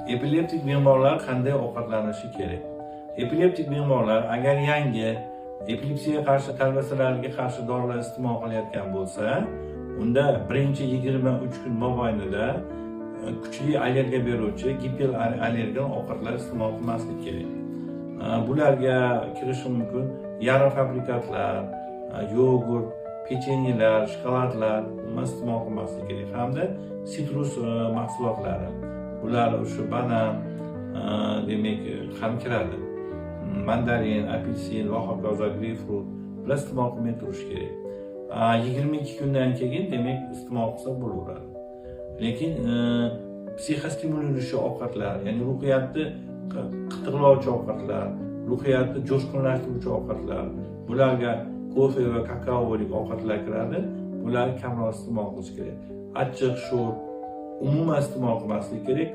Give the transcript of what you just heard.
Epileptik bemorlar qanday ovqatlanishi kerak? Epileptik bemorlar agar yangi epilepsiyaga qarshi talvasalarga qarshi dorilar iste'mol qilayotgan bo'lsa, unda birinchi 23 kun mobaynida kuchli allergiya beruvchi giperallergen ovqatlar iste'mol qilmaslik kerak. Bularga kirishi mumkin yarim fabrikatlar, yogurt, pechenyelar, shokoladlar umuman iste'mol qilmaslik kerak hamda sitrus mahsulotlari. Bular o'sha banan, demak, ham kiradi. Mandarin, apelsin va hokazo, greypfrut, bular iste'mol qilmay turish kerak. 22 kundan keyin, demak, iste'mol qilsa bo'laveradi. Lekin psixostimuliruvchi ovqatlar, ya'ni ruhiyatni qitiqlovchi ovqatlar, ruhiyatni jo'shqinlashtiruvchi ovqatlar, bularga kofe va kakaolik ovqatlar kiradi. Bularni kamroq iste'mol qilish kerak. Achchiq, sho'r umuman iste'mol qilmaslik kerak.